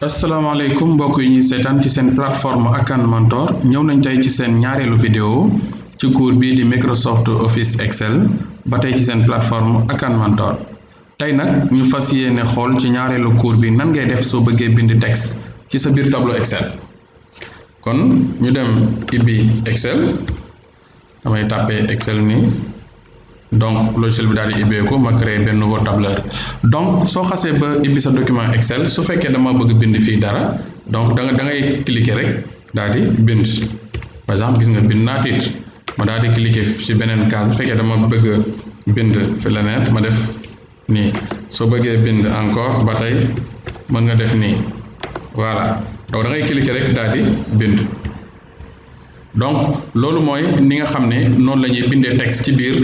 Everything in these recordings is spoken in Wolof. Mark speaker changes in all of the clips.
Speaker 1: asalaamaaleykum mbokk yi ñuy seetaan ci seen plateforme Akan Mentor ñëw nañ tey ci seen ñaareelu vidéo ci cours bi di Microsoft Office Excel ba tey ci seen plateforme Akan Mentor tey nag ñu fas yéene xool ci ñaareelu cours bi nan ngay def soo bëggee bind texte ci sa biir tableau Excel kon ñu dem ibbi Excel damay tàppee Excel nii donc logiciel bi daal di ibbeeku ma créer benn nouveau tableur donc soo xasee ba ibbi sa document Excel su fekkee dama bëgg bind fii dara donc da ngay cliquer rek daal di bind par exemple gis nga bind naa titre ma daal di cliquer ci beneen case bu fekkee dama bëgg bind fi leneen ma def nii soo bëggee bind encore ba tey mën nga def nii voilà donc da ngay cliquer rek daal di bind donc loolu mooy ni nga xam ne noonu la ñuy bindee texte ci biir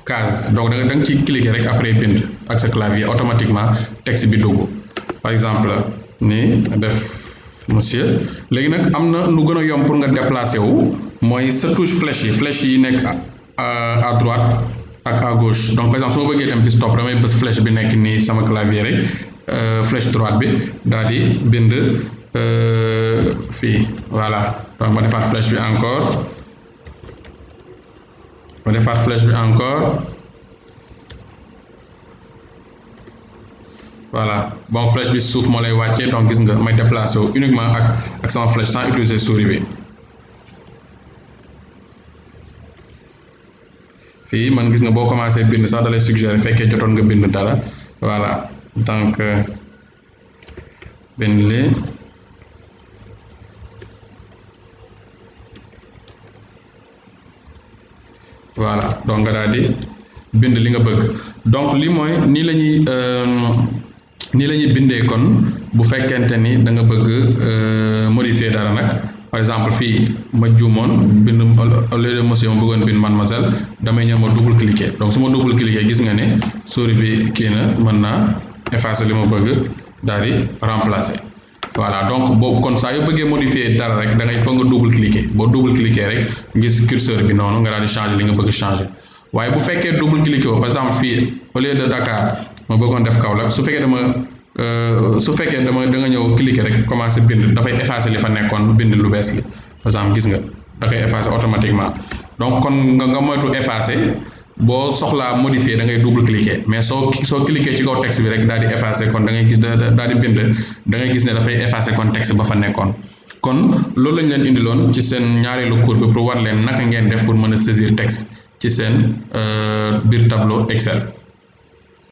Speaker 1: case donc da nga ciy cliquer rek après bind ak sa clavier automatiquement texte bi dugg par exemple nii def monsieur léegi nag am na lu gën a yomb pour nga déplacer wu mooy sa touche flèche yi nekk à droite ak à gauche donc par exemple su ma bëggee dem bis stop damay bës flèche bi nekk nii sama clavier rek flèche droite bi daal di bind fii voilà donc ma defaat flèche bi encore voilà bon flèche bi suuf moo lay wàccee donc gis nga may déplacé wu uniquement ak sama flèche sans utiliser souris bi fii man gis nga boo commencé bind sax da lay suggérer fekkee jotoon nga bind dara voilà donc bind li voilà donc nga daal di bind li nga bëgg donc li mooy nii la ñuy bindee kon bu fekkente ni da nga bëgg modifier dara nag par exemple fii ma juumoon bind au lieu de monsieur ma bëggoon bind mademoiselle damay ñëw ma double cliquer donc su ma double cliquer gis nga ne souris bi kii na mën naa effacer li ma bëgg daal di remplacer voilà donc boobu kon saa yoo bëggee modifier dara rek da ngay foog nga double cliquer boo double cliquer rek gis curseur bi noonu nga daal di changer li nga bëgg changer waaye bu fekkee double cliquer woo par exemple fii au lieu de Dakar ma bëggoon def Kaolack su fekkee da nga ñëw cliquer rek commencer bind dafay effacer li fa nekkoon bind lu bees li par exemple gis nga da koy effacer automatiquement donc kon nga moytu effacer boo soxlaa modifier da ngay double cliquer mais soo cliquer ci kaw texte bi rek daal di effacer kon da ngay daal di bind da ngay gis ne dafay effacer kon texte ba fa nekkoon kon loolu lañ leen indiloon ci seen ñaareelu cours bi pour war leen naka ngeen def pour mën a saisir texte ci seen biir tableau Excel.